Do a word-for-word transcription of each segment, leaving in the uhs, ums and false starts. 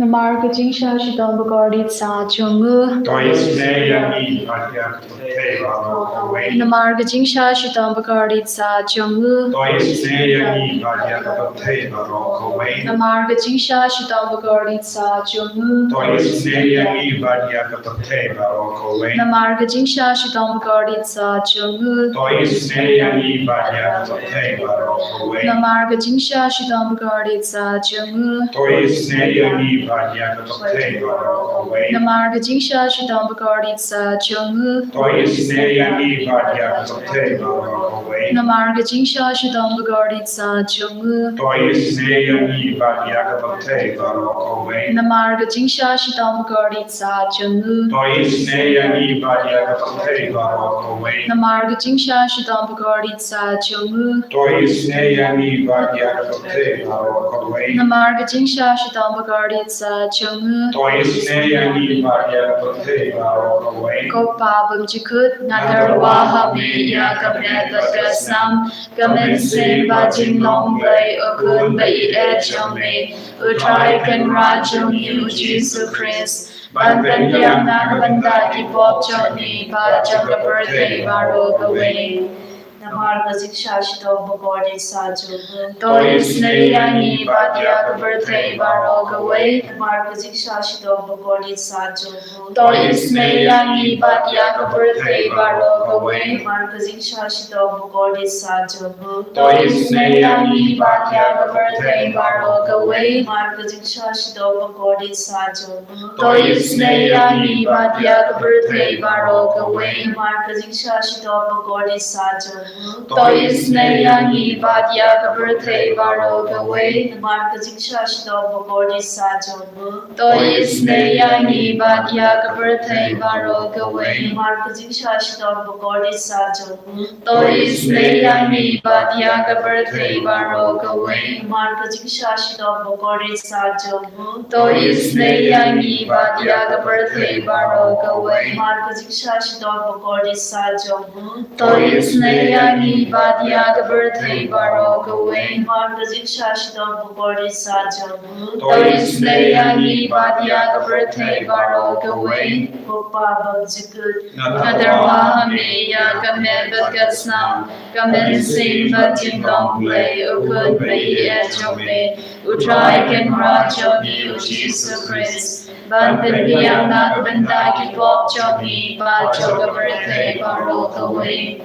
Namar ka jingshah shitom bakordit sah jong u. To isynei ïa ngi bad ïa ka pyrthei baroh kawei. Namar ka jingshah shitom bakordit sah jong u. To isynei ïa ngi bad ïa ka pyrthei baroh kawei. Namar ka jingshah shitom bakordit sah jong u. To isynei ïa ngi bad ïa ka pyrthei baroh kawei. Namar ka jingshah shitom bakordit sah jong u. To isynei ïa ngi bad ïa ka pyrthei baroh kawei. Namar ka jingshah shitom bakordit sah jong u. To isynei ïa ngi bad ïa ka pyrthei baroh kawei. Namar ka jingshah shitom bakordit sah jong u. To isynei ïa ngi bad ïa ka pyrthei baroh kawei. Namar ka jingshah shitom bakordit sah jong u. To isynei ïa ngi bad ïa ka pyrthei baroh kawei. Namar ka jingshah shitom bakordit sah jong u. To isynei ïa ngi bad ïa ka pyrthei baroh kawei. Namar ka jingshah shitom bakordit sah jong u. To isynei ïa ngi bad ïa ka pyrthei baroh kawei. Namar ka jingshah shitom bakordit sah jong u. To isynei ïa ngi bad ïa ka pyrthei baroh kawei. Ko Pa bymjukut, nga tyrwa ha me ïa ka met bad ka snam, ka mynsiem bad jinglong Blei u Khun ba ïeit jong me, U Trai Kynrad jong ngi U Jisu Khrist, ban pynbiang na ka bynta ki pop jong ngi bad jong ka pyrthei baroh kawei. Namar ka jingshah shitom bakordit sah jong u. To isynei ïa ngi bad ïa ka pyrthei baroh kawei. Namar ka jingshah shitom bakordit sah jong u. To isynei ïa ngi bad ïa ka pyrthei baroh kawei. Namar ka jingshah shitom bakordit sah jong u. To isynei ïa ngi bad ïa ka pyrthei baroh kawei. Namar ka jingshah shitom bakordit sah jong u. To isynei ïa ngi bad ïa ka pyrthei baroh kawei. Namar ka jingshah shitom bakordit sah jong u. To isynei ïa ngi bad ïa ka pyrthei baroh kawei. Namar ka jingshah shitom bakordit sah jong u. To isynei ïa ngi bad ïa ka pyrthei baroh kawei. Namar ka jingshah shitom bakordit sah jong u. To isynei ïa ngi bad ïa ka pyrthei baroh kawei. Namar ka jingshah shitom bakordit sah jong u. To isynei ïa ngi bad ïa ka pyrthei baroh kawei. Namar ka jingshah shitom bakordit sah jong u. To isynei ïa ngi bad ïa ka pyrthei baroh kawei. Namar ka jingshah shitom bakordit sah jong u. To isynei ïa ngi bad ïa ka pyrthei baroh kawei. Ko Pa bymjukut, nga tyrwa ha me ïa ka met bad ka snam, ka mynsiem bad jinglong Blei u Khun ba ïeit jong me, U Trai Kynrad jong ngi U Jisu Khrist, ban pynbiang na ka bynta ki pop jong ngi bad jong ka pyrthei baroh kawei.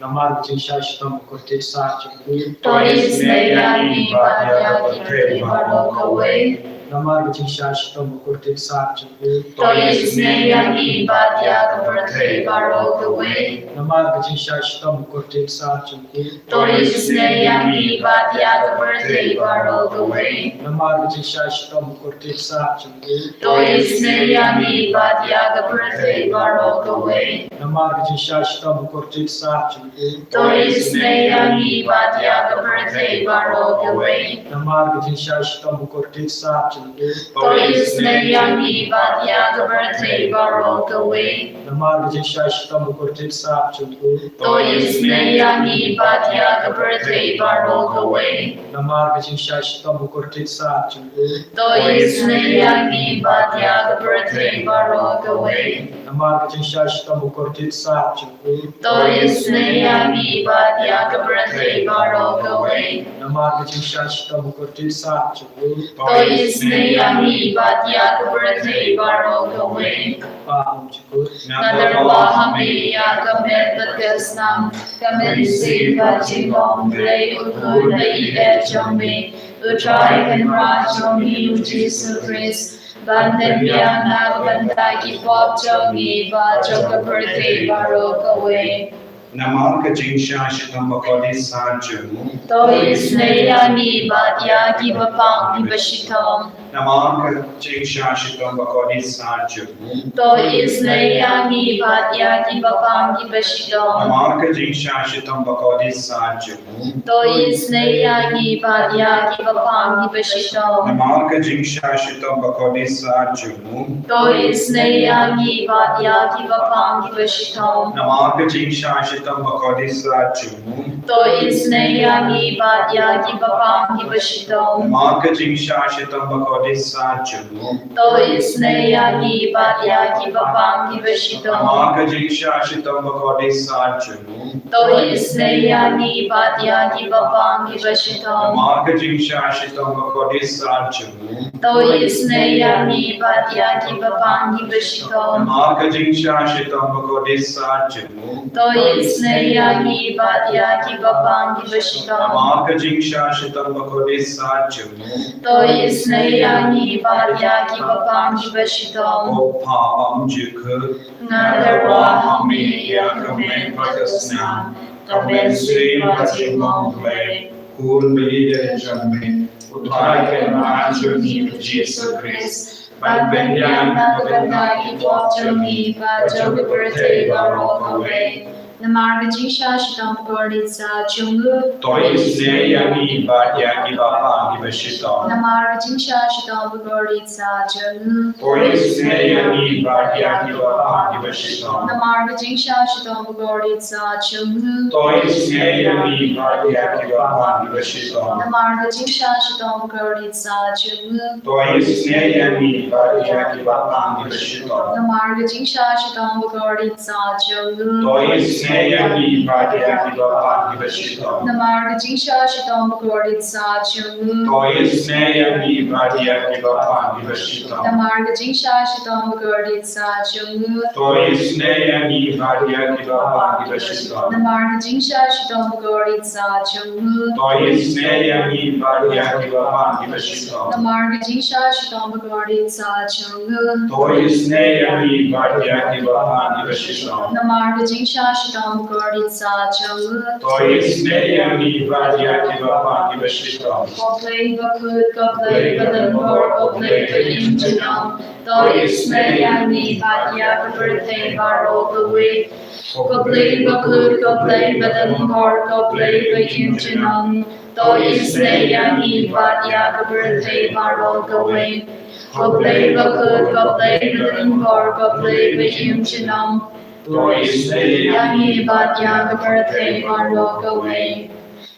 Namar ka jingshah shitom bakordit sah jong u. To isynei ïa ngi bad ïa ka pyrthei baroh kawei. Namar ka jingshah shitom bakordit sah jong u. To isynei ïa ngi bad ïa ka pyrthei baroh kawei. Namar ka jingshah shitom bakordit sah jong u. To isynei ïa ngi bad ïa ka pyrthei baroh kawei. Namar ka jingshah shitom bakordit sah jong u. To isynei ïa ngi bad ïa ka pyrthei baroh kawei. Namar ka jingshah shitom bakordit sah jong u. To isynei ïa ngi bad ïa ka pyrthei baroh kawei. Namar ka jingshah shitom bakordit sah jong u. To isynei ïa ngi bad ïa ka pyrthei baroh kawei. Namar ka jingshah shitom bakordit sah jong u. To isynei ïa ngi bad ïa ka pyrthei baroh kawei. Namar ka jingshah shitom bakordit sah jong u. To isynei ïa ngi bad ïa ka pyrthei baroh kawei. Namar ka jingshah shitom bakordit sah jong u. To isynei ïa ngi bad ïa ka pyrthei baroh kawei. Namar ka jingshah shitom bakordit sah jong u. To isynei ïa ngi bad ïa ka pyrthei baroh kawei. Pa bymjukut, nga tyrwa ha me ïa ka met bad ka snam, ka mynsiem bad jinglong Blei u Khun ba ïeit jong me, U Trai Kynrad jong ngi U Jisu Khrist, ban pynbiang na ka bynta ki pop jong ngi bad jong ka pyrthei baroh kawei. Namar ka jingshah shitom bakordit sah jong u. To isynei ïa ngi bad ïa kiba pang kiba shitom. Namar ka jingshah shitom bakordit sah jong u. To isynei ïa ngi bad ïa kiba pang kiba shitom. Namar ka jingshah shitom bakordit sah jong u. To isynei ïa ngi bad ïa kiba pang kiba shitom. Namar ka jingshah shitom bakordit sah jong u. To isynei ïa ngi bad ïa kiba pang kiba shitom. Namar ka jingshah shitom ba kordit sa jong u. To isynei ïa ngi bad ïa kiba pang kiba shitom. Namar ka jingshah shitom ba kordit sa jong u. To isynei ïa ngi bad ïa kiba pang kiba shitom. Namar ka jingshah shitom ba kordit sa jong u. To isynei ïa ngi bad ïa kiba pang kiba shitom. Namar ka jingshah shitom ba kordit sa jong u. To isynei ïa ngi bad ïa kiba pang kiba shitom. Namar ka jingshah shitom ba kordit sa jong u. To isynei ïa ngi bad ïa kiba pang kiba shitom. Namar ka jingshah shitom ba kordit sa jong u. To isynei ïa ngi bad ïa kiba pang kiba shitom. Ko Pa bymjukut. Nga la wad ha me ïa ka met bad ka snam, ka mynsiem bad ka jinglong Blei. Khun ba ïeit jong me, U Trai kynmaw jong ngi U Jisu Khrist, ban pynïaid na ka bynta ki pop jong ngi bad jong ka pyrthei baroh kawei. Namar ka jingshah shitom ba kordit sa jong u. To isynei ïa ngi bad ïa kiba pang kiba shitom. Namar ka jingshah shitom ba kordit sa jong u. To isynei ïa ngi bad ïa kiba pang kiba shitom. Namar ka jingshah shitom ba kordit sa jong u. To isynei ïa ngi bad ïa kiba pang kiba shitom. Namar ka jingshah shitom ba kordit sa jong u. To isynei ïa ngi bad ïa kiba pang kiba shitom. Namar ka jingshah shitom ba kordit sa jong u. To isynei ïa ngi bad ïa kiba pang kiba shitom. Namar ka jingshah shitom ba kordit sa jong u. To isynei ïa ngi bad ïa kiba pang kiba shitom. Namar ka jingshah shitom ba kordit sa jong u. To isynei ïa ngi bad ïa kiba pang kiba shitom. Namar ka jingshah shitom ba kordit sa jong u. To isynei ïa ngi bad ïa kiba pang kiba shitom. Namar ka jingshah shitom ba kordit sa jong u. To isynei ïa ngi bad ïa kiba pang kiba shitom. Namar ka jingshah shitom ba kordit sa jong u. To isynei ïa ngi bad ïa kiba pang kiba shitom. Ko Blei bakhuid, ko Blei badonbor, ko Blei baïing junom. To isynei ïa ngi bad ïa ka pyrthei baroh kawei. Ko Blei bakhuid, ko Blei badonbor, ko Blei baïing junom. To isynei ïa ngi bad ïa ka pyrthei baroh kawei. Ko Blei bakhuid, ko Blei badonbor, ko Blei baïing junom. To isynei ïa ngi bad ïa ka pyrthei baroh kawei.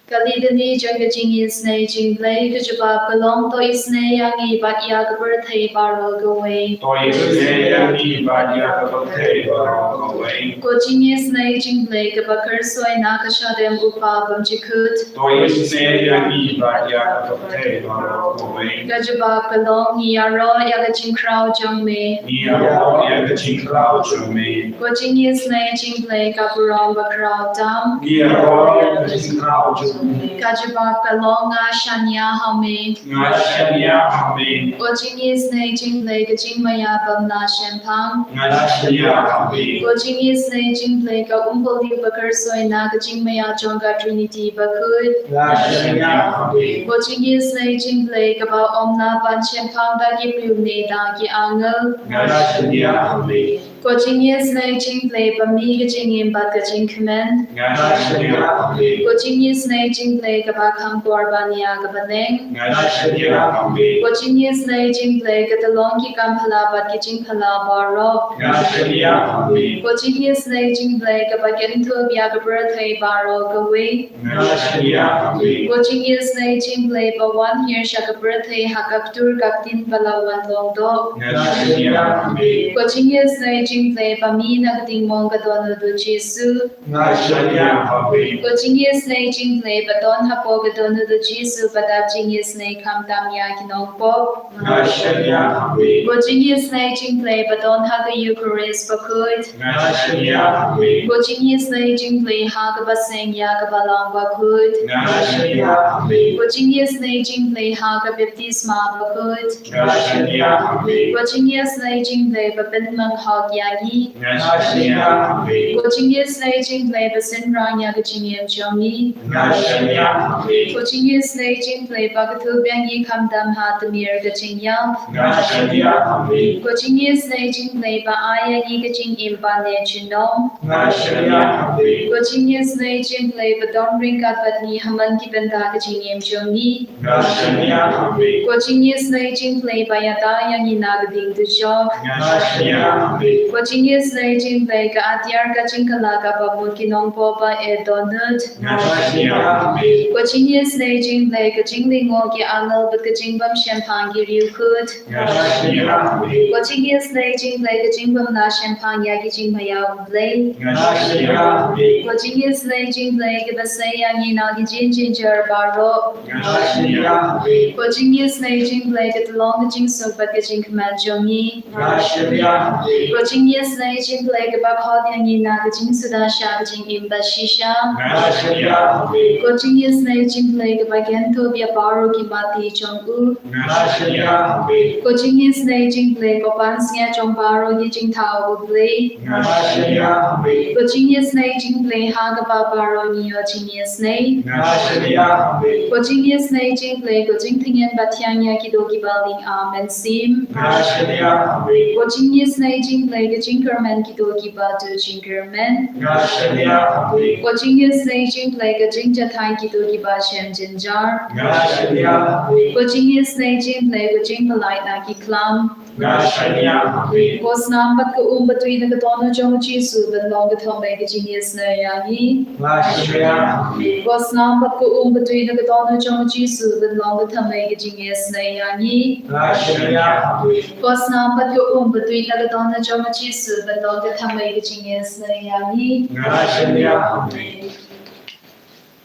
Ka litany jong ka jingisynei jong U Blei, ka jubab ka long, to isynei ïa ngi bad ïa ka pyrthei baroh kawei. To isynei ïa ngi bad ïa ka pyrthei baroh kawei. Ko jingisynei jong U Blei kaba khuid shuh na ka shadem U Kpa bymjukut. To isynei ïa ngi bad ïa ka pyrthei baroh kawei. Ka jubab ka long, ngi ïaroh ïa ka jingkhraw jong me. Ngi ïaroh ïa ka jingkhraw jong me. Ko jingisynei jong U Blei ka burom bakhraw tam. Ngi ïaroh ïa ka jingkhraw jong me. Ka jubab ka long, nga shaniah ha me. Nga shaniah ha me. Ko jingisynei jong U Blei ka jingmaïa bymlah shemphang. Nga shaniah ha me. Ko jingisynei jong U Blei ka umphylliej bakhuid shuh na ka jingmaïa jong ka Trinity bakhuid. Nga shaniah ha me. Ko jingisynei jong U Blei kaba ym lah ban shemphang da ki briew ne da ki angel. Nga shaniah ha me. Ko jingisynei jong U Blei ba mih ka jingim bad ka jingkmen. Nga shaniah ha me. Ko jingisynei jong U Blei kaba kham por ban ïa ka bneng. Nga shaniah ha me. Ko jingisynei jong U Blei ka tyllong ki kam phylla bad ki jingphylla baroh. Nga shaniah ha me. Ko jingisynei jong U Blei kaba kynthup ïa ka pyrthei baroh kawei. Nga shaniah ha me. Ko jingisynei jong U Blei ba wan hiar sha ka pyrthei ha ka ktur ka ktien ba la wan long doh. Nga shaniah ha me. Ko jingisynei jong U Blei ba mih na ka diengmong ka don u Jisu. Nga shaniah ha me. Ko jingisynei jong U Blei ba don hapoh ka don u Jisu ba dap jingisynei khamtam ïa ki nongpop. Nga shaniah ha me. Ko jingisynei jong U Blei ba don ha ka Eukharist bakhuid. Nga shaniah ha me. Ko jingisynei jong U Blei ha kaba seng ïa ka Balang bakhuid. Nga shaniah ha me. Ko jingisynei jong U Blei ha ka baptisma bakhuid. Nga shaniah ha me. Ko jingisynei jong U Blei ba pynmong hok ïa ngi. Nga shaniah ha me. Ko jingisynei jong U Blei ba synran ïa ka jingim jong ngi. Nga shaniah ha me. Ko jingisynei jong U Blei ba kdup ïa ngi khamtam ha tmier ka jingïap. Nga shaniah ha me. Ko jingisynei jong U Blei ba ai ïa ngi ka jingim ba ne junom. Nga shaniah ha me. Ko jingisynei jong U Blei ba don ryngkat bad ngi ha man ki bynta ka jingim jong ngi. Nga shaniah ha me. Ko jingisynei jong U Blei ba ïada ïa ngi na ka ding dujok. Nga shaniah ha me. Ko jingisynei jong U Blei, ka atiar ka jingkylla kaba mut ki nongpoh ba e dohnud. Nga shaniah ha me. Ko jingisynei jong U Blei, ka jinglyngngoh ki angel bad ka jingbym shemphang ki riewkhuid. Nga shaniah ha me. Ko jingisynei jong U Blei, ka jingbym lah shemphang ïa ki jingma ïa U Blei. Nga shaniah ha me. Ko jingisynei jong U Blei, kaba sei ïa ngi na ki jingjynjar baroh. Nga shaniah ha me. Ko jingisynei jong U Blei, ka tyllong ka jingsuk bad ka jingkmen jong ngi. Nga shaniah ha me. Ko jingisynei jong U Blei, kaba khot ïa ngi na ka jingsuda sha ka jingim ba shisha. Nga shaniah ha me. Ko jingisynei jong U Blei, kaba kynthup ïa baroh ki mati jong u. Nga shaniah ha me. Ko jingisynei jong U Blei, ko pansngiat jong baroh ki jingthaw, U Blei. Nga shaniah ha me. Ko jingisynei jong U Blei, ha kaba baroh ngi ïoh jingisynei. Nga shaniah ha me. Ko jingisynei jong U Blei, ko jingtyngen ba thiang ïa kito kiba ling, amen, sim. Nga shaniah ha me. Ko jingisynei jong U Blei, ka jingkyrmen kito kiba duh jingkyrmen. Nga shaniah ha me. Ko jingisynei jong U Blei, ka jingjahthait kito kiba shem jynjar. Nga shaniah ha me. Ko jingisynei jong U Blei, ko jingpyllait na ki khlam. Nga shaniah ha me. Ko snam bad ka um ba tui na ka dohnud jong U Jisu, ban long ka thymmei ka jingisynei ïa ngi. Nga shaniah ha me. Ko snam bad ka um ba tui na ka dohnud jong U Jisu, ban long ka thymmei ka jingisynei ïa ngi. Nga shaniah ha me. Ko snam bad ka um ba tui na ka dohnud jong U Jisu, ban long ka thymmei ka jingisynei ïa ngi. Nga shaniah ha me.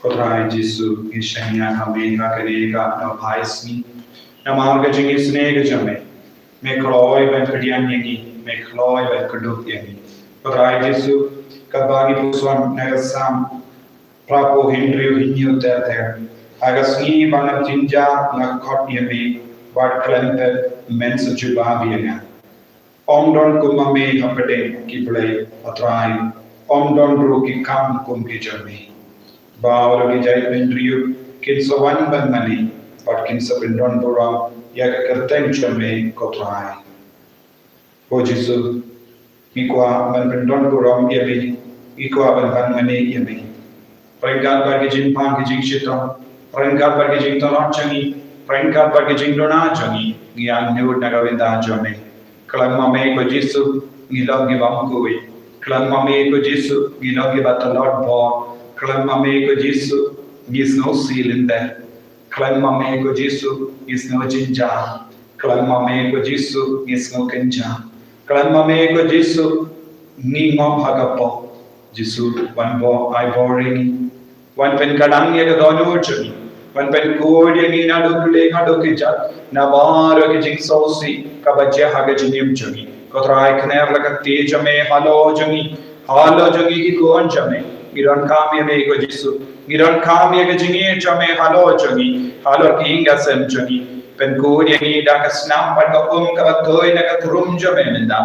Ko Trai Jisu, ngi shaniah ha me ha kane ka nongphai sngi. Namar ka jingisynei ka jong me, me kloi ban pdiang ïa ngi, me kloi ban kdup ïa ngi. Ko Trai Jisu, katba ngi puson na ka Salm phra phew hynriew hynñiew ter ter, ha ka sngi ba nga jingjia nga khot ïa me, bad khlem pep men sa jubab ïa nga. Ym don kum ma me hapdeng ki blei, O Trai, ym don ruh ki kam kum ki jong me. Baroh ki jaitbynriew kin sa wan ban mane, bad kin sa pyndonburom ïa ka kyrteng jong me, Ko Trai. Ko Jisu, ngi kwah ban pyndonburom ïa me, ngi kwah ban, ban mane ïa me. Ryngkat bad ki jingpang ki jingshitom, ryngkat bad ki jingtlot jong ngi, ryngkat bad ki jingduna jong ngi, ngi angnud na ka bynta jong me. Khlem ma me ko Jisu, ngi long ki bym khuid. Khlem ma me ko Jisu, ngi long kiba tlot bor. Khlem ma me ko Jisu, ngi sngewsih lynter. Khlem ma me ko Jisu, ngi sngew jynjar. Khlem ma me ko Jisu, ngi sngew kynjah. Khlem ma me ko Jisu, ngi ngop ha ka pop. Jisu, wan bor, ai bor ïa ngi. Wan pynkhlaiñ ïa ka dohnud jong ngi. Wan pynkhuid ïa ngi naduh kylliang haduh kjat, na baroh ki jingsngewsih kaba jia ha ka jingim jong ngi. Ko Trai, khyndiat la ka kti jong me halor jong ngi, halor jong ngi ki khun jong me. Ngi donkam ïa me ko Jisu. Ngi donkam ïa ka jingïeit jong me halor jong ngi, halor ki ïing ki sem jong ngi. Pynkhuid ïa ngi da ka snam bad ka um kaba tui na ka khrum jong me mynta.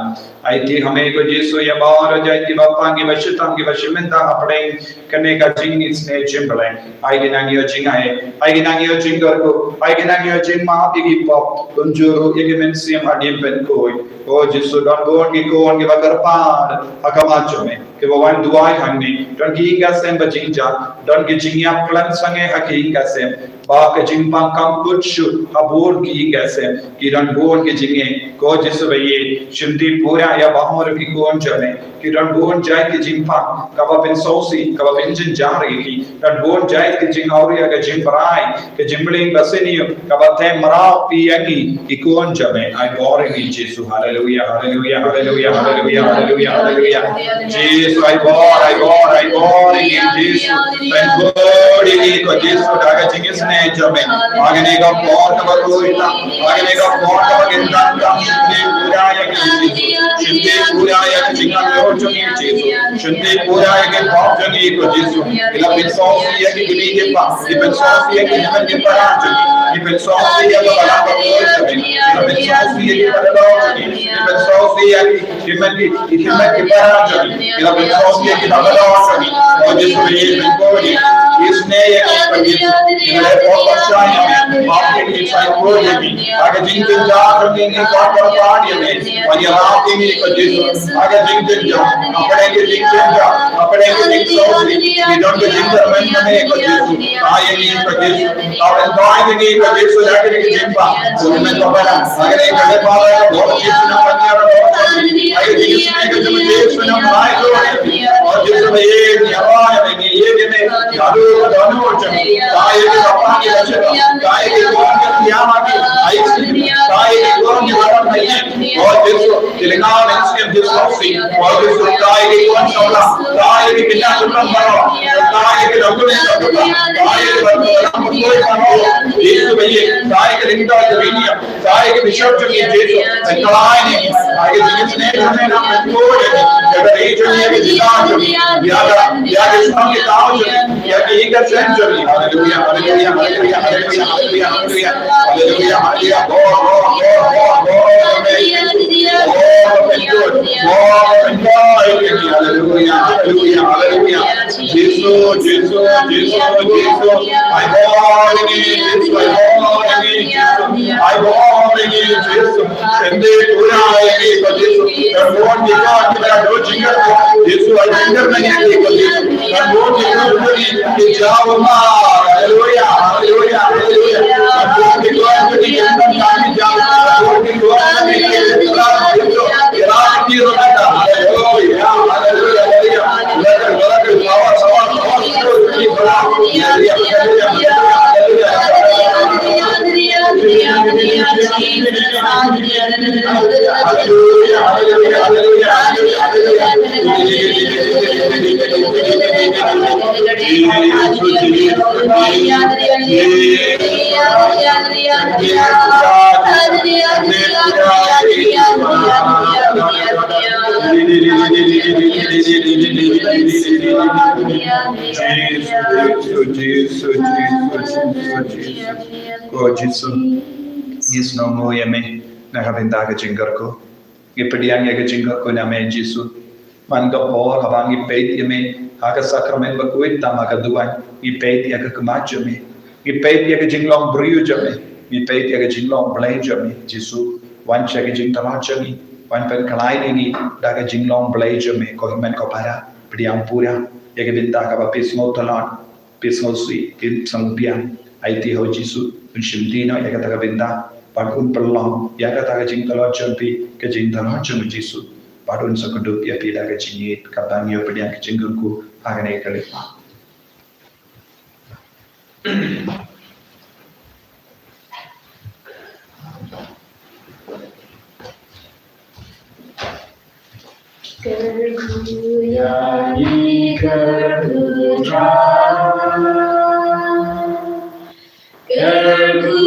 Aiti ha me ko Jisu ïa baroh jait kiba pang, kiba shitom, kiba shim bynta hapdeng kane ka jingisynei jong U Blei. Ai khnang ïoh jingai, ai khnang ïoh jingkyrkhu, ai khnang ïoh jingmap ïa ki pop. Kumjuh ruh ïa ki mynsiem hadien pynkhuid. Ko Jisu, don bun ki khun kiba kyrpad ha khmat jong me, kiba wan duwai hangne. Don ki ïing ki sem ba jingjia, don ki jingïap khlem sangeh ha ki ïing ki sem. Ba ka jingpang kam kut shuh ha bun ki ïing ki sem. Ki don bun ki jingeh. Ko Jisu ba ïeit, shim pura ïa baroh ki khun jong me. Ki don bun jait ki jingpang kaba pynsngewsih, kaba pynjynjar ïa ki. Don bun jait ki jingawria, ka jingprai, ka jingmlien basniew kaba them mraw ïa ngi ki khun jong me. Ai bor ïa ngi Jisu. Haleluia, haleluia, haleluia, haleluia, haleluia, haleluia. Jisu, ai bor, ai bor, ai bor ïa ngi Jisu. Pynkhuid ïa ngi ko Jisu da ka jingisynei jong me. Ha kane ka por kaba khuid tam, ha kane ka por kaba kyntang tam, shim pura ïa ngi Jisu. Shim pura ïa ka jingangnud jong ngi Jisu. Shim pura ïa ka pop jong ngi ko Jisu. Ngi la pynsngewsih ïa ki kmie ki kpa, ngi pynsngewsih ïa ki hynmen ki para jong ngi, ngi pynsngewsih ïa ka balang ka por jong ngi, ngi la pynsngewsih ïa ki para jong ngi, ngi pynsngewsih ïa ki hynmen ki, ki hynmen ki para jong ngi, ngi la pynsngewsih ïa ki para jong ngi. Ko Jisu, ngi pynkhuid ïa ngi, isynei ïa ngi ko Jisu. Ngi la ïoh pop shai ïa ngi, map Ïa ka jingkynjah jong ngi, ngi kwah kyrpad ïa me ban ïarap ïa ngi ko Jisu. Ha ka jingkynjah, hapdeng ka jingkynjah, hapdeng ka jingsngewsih, ngi don ka jingkyrmen ha me ko Jisu. Ai ïa ngi ko Jisu. Ai ïa ngi ko Jisu ïa kane ka jingpang. Kumne ko Baba, ha kane ka jingpang ko Jisu, nang ban ïarap ko Jisu. Ai ïa ngi ko Jisu, nang ban ïarap ko Jisu. Ai ïa ngi ko Jisu, nang ban ïarap ko Jisu. Sai ka bishop jong ngi Jesu, engkhlaiñ ïa ngi, sai ka jingsneng jong ngi, na ka bynta jong ngi, ïa ka ri jong ngi, ïa ka jylla jong ngi, ïa ka, ïa ka shnong ka thaw jong ngi, ïa ka ïing ka sem jong ngi. Haleluya, haleluya, haleluya, haleluya, haleluya. Haleluya, haleluya. Haleluya, haleluya, haleluya. Jisu, Jisu, Jisu, Jisu. Ai bor ïa ngi, Jisu, ai bor ïa ngi, Jisu. Ai bor ïa ngi, Jisu. Shim dei pura ïa ngi ko Jisu. Kan bun ki don kiba ïa duh jingkyrkhu. Jisu, ai jingkyrmen ïa ngi ko Jisu. Kan bun ki don kiba ïa duh jingkyrkhu. Haleluya, haleluya, haleluya. Kan bun ki don kiba ïa duh jingkyrkhu. Kan bun ki don kiba ïa duh jingkyrkhu. Haleluya, haleluya, haleluya. Jisu, Jisu, Jisu, Jisu, Jisu. Ko Jisu, ngi sngewnguh ïa me na ka bynta ka jingkyrkhu. Ngi pdiang ïa ka jingkyrkhu na me Jisu. Man ka por haba ngi peit ïa me ha ka sakramen bakhuid tam ha ka duwan, ngi peit ïa ka khmat jong me. Ngi peit ïa ka jinglong briew jong me. Ngi peit ïa ka jinglong Blei jong me Jisu. Wan sha ka jingtharai jong ngi, wan pynkhlaiñ ïa ngi da ka jinglong Blei jong me. Ko hynmen ko para, pdiang pura ïa ka bynta kaba phi sngewtynnad, phi sngewsih, phi sngewbiang. Aiti ha u Jisu un shimti noh ïa kata ka bynta bad un pynlong ïa kata ka jingtlot jong phi ka jingtharai jong u Jisu bad un sa kdup ïa phi da ka jingïeit. Kaba ngi ïoh pdiang ka jingkyrkhu ha kane ka khyllipmat. Kyrkhu ïa ngi, kyrkhu Trai. Kyrkhu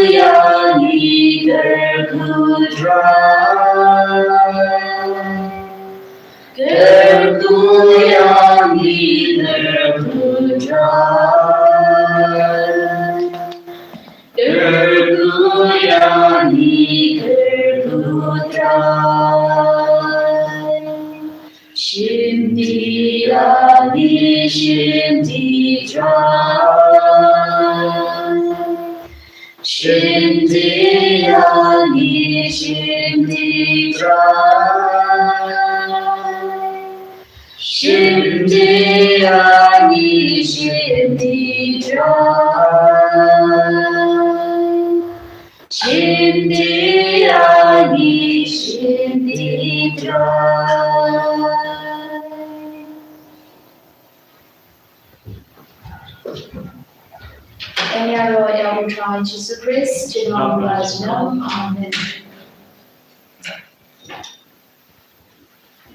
ïa ngi, kyrkhu Trai. Kyrkhu ïa ngi, kyrkhu Trai. Kyrkhu ïa ngi, kyrkhu Trai. Shimti ïa ngi, shimti Trai. Shimti ïa ngi, shimti Trai. Shimti ïa ngi, shimti Trai. Shimti ïa ngi, shimti Trai. Ngi ïaroh ïa u Trai Jisu Khrist, Jong ngi. Amen.